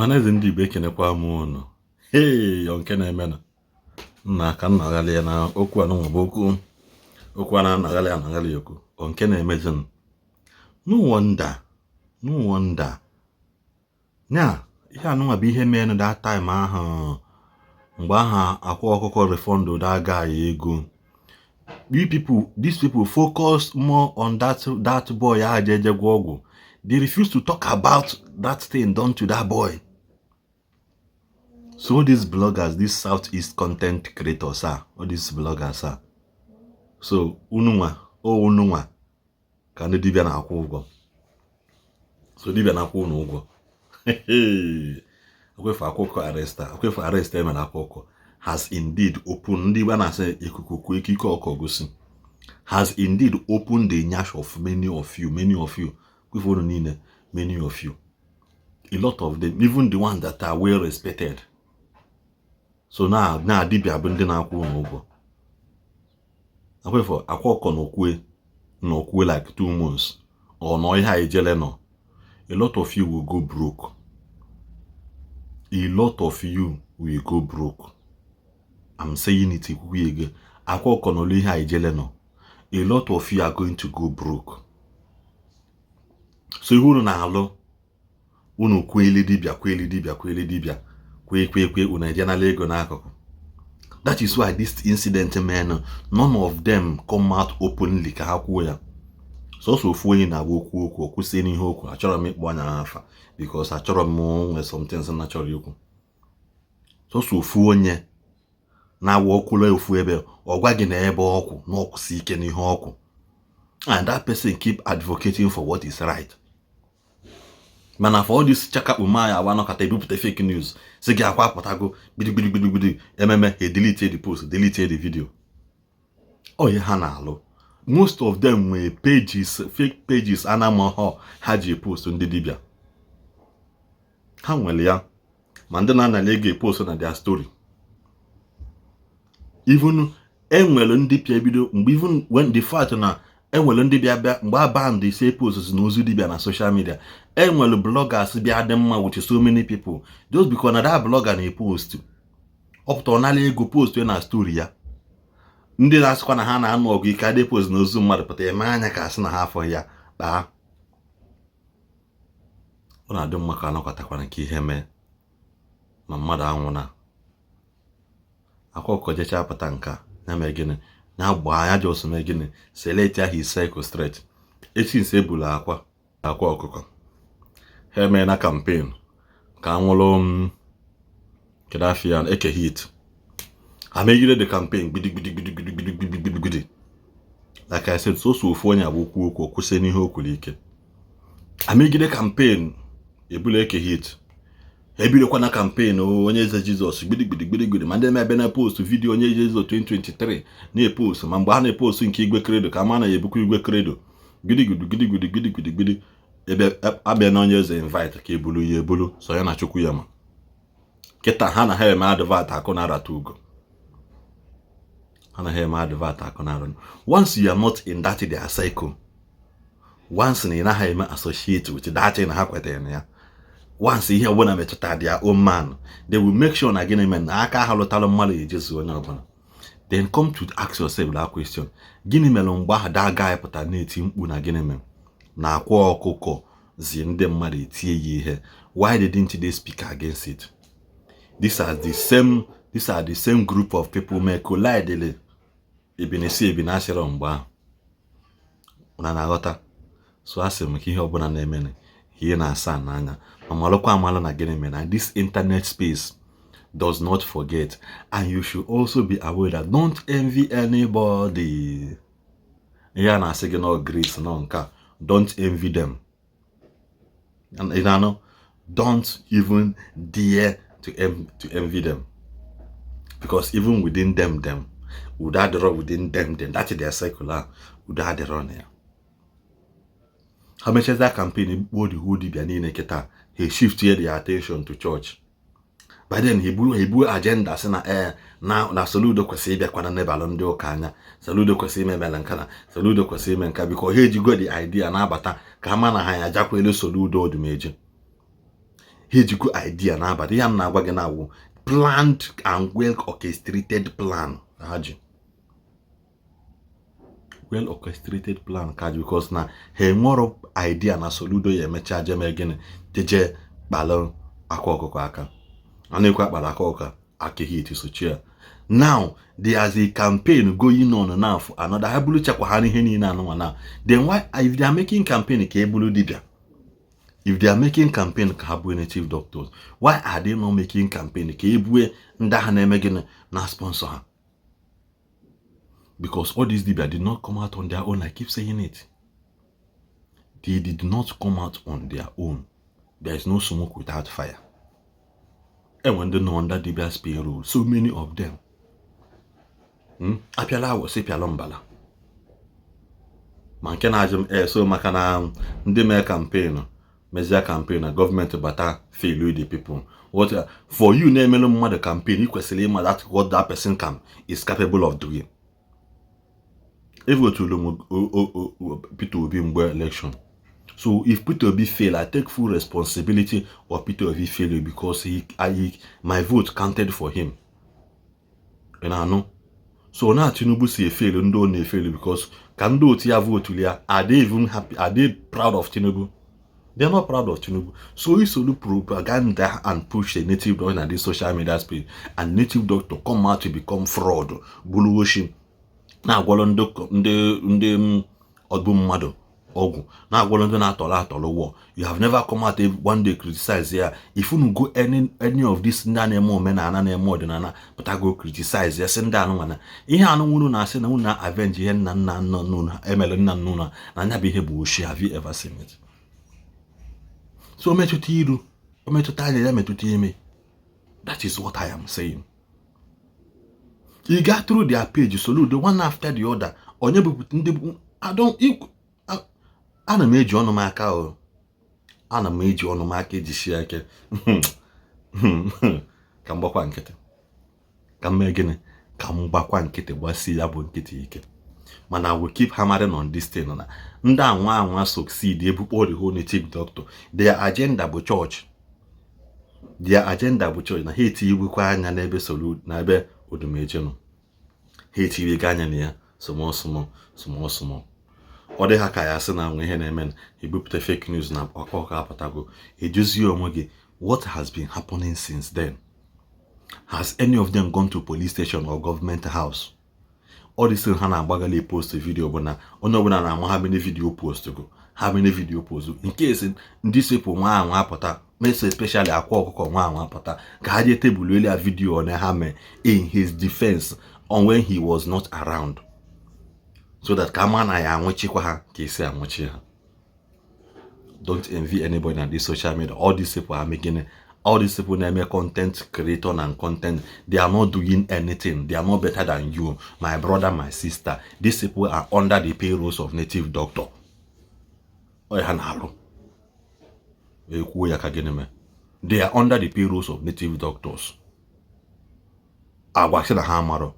Ọhaneze ndị Igbo, ekenekwa m ụnụ. Hei, ọ nke na-emenụ nna ka nna aghalị ya na okwu anụnwa bụ okwu okwu a na-anaghalị anaghalị okwu. Ọ nke na-emezinụ. No wonder, no wonder nya ihe anụnwa bụ ihe menụ that time ahụ, mgbe aha Akwa Ọkụkọ refund that guy ego. You people, these people focus more on that boy ahụ je gwọ ọgwụ. They refuse to talk about that thing done to that boy. So these bloggers, these Southeast content creators are all these bloggers are so unu nwa o unu nwa ka ndị dibịa na-akwụ ụgwọ. So dibịa na-akwụ unu ụgwọ. Akwefu akwụkwọ arrest, akwefu arrest emere akwụkwọ has indeed opened, ndị Igbo na-asị ikuku kwuo ike ike ọkọ gosi, has indeed opened the nyash of many of you, many of you, kwefu unu niile, many of you, a lot of them, even the ones that are well respected. So na dibịa bụ ndị na-akwụ unu ụgwọ. Akwefu akwa ọkọ na okwue na okwue like 2 months or nọ ihe a ejele nọ, a lot of you will go broke. A lot of you will go broke. I'm saying it. Ikwukwu ego akwa ọkọ n'olu ihe a ijele nọ, a lot of you are going to go broke. So ihe unu na-alụ, unu kweli dibịa, kweli dibịa, kweli dibịa, kwe kwe kwe, unu ejenala ego n'akụkụ. That is why this incident men, none of them come out openly ka ha kwuo ya. Sọsọ ofu onye na-agba okwu okwu o kwụsị n'ihe okwu. Achọrọ m ịkpọ anya afa because achọrọ m nwe something na chọrọ ikwu. Sọsọ ofu onye na-awa okwulu ofu ebe ọ gwa gị na ebe ọkwụ na ọkwụsị ike n'ihe ọkwụ, and that person keep advocating for what is right. Mana for all this chakakpu ya awa nọkọta ebupụta fake news si gị akwa apụtago gbidigbidi ememe, ha delete the post, delete the video. Ọ ihe ha na-alụ. Most of them nwere pages, fake pages anamaghọ ha ji post ndị dibịa. Ha nwere ya, ma ndị na-anala ego post na their story. Even enwere ndị pịa bido mgbe, even when the fact na enwere ndị bịa bịa mgbe a ban the say posts na ozu dibịa na social media, enwere bloggers bịa dị mma with so many people just because na that blogger na-epost, ọ pụtara nala ego post na story ya. Ndị na-asịkwa na ha na-anụ ọgụ ike adị post na ozu mmadụ pụta eme anya ka asị na ha afọ ya kpaa. Ọ na-adị mma ka anọkọtakwana nke ihe mee ma mmadụ anwụ na akwa ọkụkọ jecha pụta nka ya mee gịnị, ya gbaa ya just mee gịnị, select ahụ cycle straight echi nse ebulu akwa ọkụkọ. Ha emeela campaign ka anwụrụ m kedu afọ ya Eke Hit. Ha megide the campaign gbidi gbidi gbidi gbidi gbidi gbidi gbidi gbidi. Like I said, soso ofu onye agba okwu okwu kwụsị n'ihe o kwuru ike. Amegide campaign ebulu Eke Hit, ebidokwa na campaign onye eze Jizọs gbidi gbidi gbidi gbidi. Ma ndị ebe na post video onye Jizọs 2023 na-epost, ma mgbe ha na-epost nke Igwe Credo ka ama na ebukwa Igwe Credo gidigidi gidigidi gidigidi gidi. Ebe abịa na onye eze invite ka ebulu ya ebulu so ya na Chukwu ya. Ma kịta ha na ha eme advert akụ na arata ugo, ha na ha eme advert akụ na arụ. Once you are not in that their cycle, once na ị naghị eme associate with that thing ha kwetara na ya, once ihe ọbụla metụtara their own man, they will make sure na gịnị mere na aka ha lụtara mmadụ ejezu onye ọbụla. Then come to ask yourself that question: gịnị mere mgbe ahụ that guy pụtara na-eti mkpu na gịnị mere na akwa ọkụkọ zi ndị mmadụ etie ya ihe? Why didn't they speak against it? These are the same group of people mee collidele ebinesi ebinasịrọ mgbe ahụ. Una na-aghọta? So asị m ka ihe ọbụla na-eme ihe na-asa n'anya ma malụkwa amalụ na gịnị mere na this internet space does not forget. And you should also be aware that don't envy anybody. Ihe a na-asị gị no grace no nke a, don't envy them. Ị na-anụ? Don't even dare to envy them, because even within them udo adịrọ. Within them, that is their circle ahụ, udo adịrọ na ya. Ha mechaza campaign kpuo the whole dibia niile kịta, ha shift their attention to church. By then ha eburu agenda sị na ee na Soludo kwesịrị ịbịakwana n'ebalụ ndị ụka anya, Soludo kwesịrị ime emela nka na Soludo kwesịrị ime nka, biko ha ejigo the idea na-abata ka ha ma na ha ya ajakwa elu Soludo odumeje. Ha ejikwa idea na-abata. Ihe m na-agwa gị na-awụ planned and well orchestrated plan ka ha ji, well orchestrated plan ka ji, because na ha enwero idea na Soludo ya emecha jeme gịnị, jeje kpalụ Akwa Ọkụkọ aka. A na-ekwe akpara Akwa Ọkụkọ aka hit sochie ya. Now there is a campaign going on now for another. Ha bulu chekwa ha n'ihe niile anụnwa now. Then why, if they are making campaign ka ebulu dibia, if they are making campaign ka ha buo native doctors, why are they not making campaign ka ebue ndị agha na-eme gịnị, na sponsor ha? Because all these dibia did not come out on their own. I keep saying it, they did not come out on their own. There is no smoke without fire. Enwe ndị nọ under dibia's payroll, so many of them. Apịala awọ sị pịala mbala. Ma nke na-ajụ m e so maka na ndị mee campaign, mezie campaign na gọọmenti bata, fail the people. What for you na-emelụ mmadụ campaign? Ị kwesịrị ịma that what that person can is capable of doing. Evotulu m Peter Obi mgbe election. So if Peter Obi fail, I take full responsibility of Peter Obi failure, because my vote counted for him. Ị na-anụ? So na Tinubu si efelu ndị ọ na-efelu because ka ndị otu ya vote ya. Are they even happy? Are they proud of Tinubu? They are not proud of Tinubu. So isolu propaganda and push the native doctor na this social media space, and native doctor come out to become fraud, bụrụ oshi, na-agwọrọ ndị ọdụ mmadụ ọgwụ, na-agwọrọ ndị na-atọrọ atọrọ wọ. You have never come out one day criticize ya. If unu go any of this ndị a na-eme omenala, na-eme ọdịnala, pụtago criticize ya, sị ndị anụnwa ihe anụ unu na-asị na unu na-avenge ihe nna nna nna unu emere nna nna unu na anya bụ ihe bụ oshi. Have you ever seen it? So metụta iru, o metụta anya ya, metụta ime. That is what I am saying. You got through their page, Soludo, one after the other, onye bupụta ndị I don't. Ana m eji ọnụ m aka o, ana m eji ọnụ m aka ejisi ike ka m gbakwa nkịtị, ka m mee gịnị, ka m gbakwa nkịtị, gbasie ya bụ nkịtị ike. Mana we keep hammering on this thing na ndị anwa anwa succeed ebukpọ the whole native doctor. Their agenda bụ church, their agenda bụ church. Na ha etinyegwekwa anya n'ebe Solu na ebe Odumeje nọ. Ha etinyego anya na ya small small, small small. Ọ dị ha ka ya sị na nwe ihe na-eme, ebupụta fake news na Akwa Ọkụkọ apụtago. Ejuzie onwe gị, what has been happening since then? Has any of them gone to police station or government house? All this thing ha na-agbagali post video bụ na onye ọbụla na-ama ha many video post go, how many video post, in case ndị sepụ nwa anwa apụta meso, especially Akwa Ọkụkọ nwa anwa apụta ka ha jee tebụl elu ya video na ha mee in his defense on when he was not around, so that ka ama na ya anwụchikwa ha ka esi anwụchi ha. Don't envy anybody on this social media. All these people are making, all these people na-eme content creator and content, they are not doing anything. They are not better than you, my brother, my sister. These people are under the payrolls of native doctor. Ọ ha na-alụ ekwuo ya ka gịnị mee? They are under the payrolls of native doctors. Agwa sị na ha amarọ.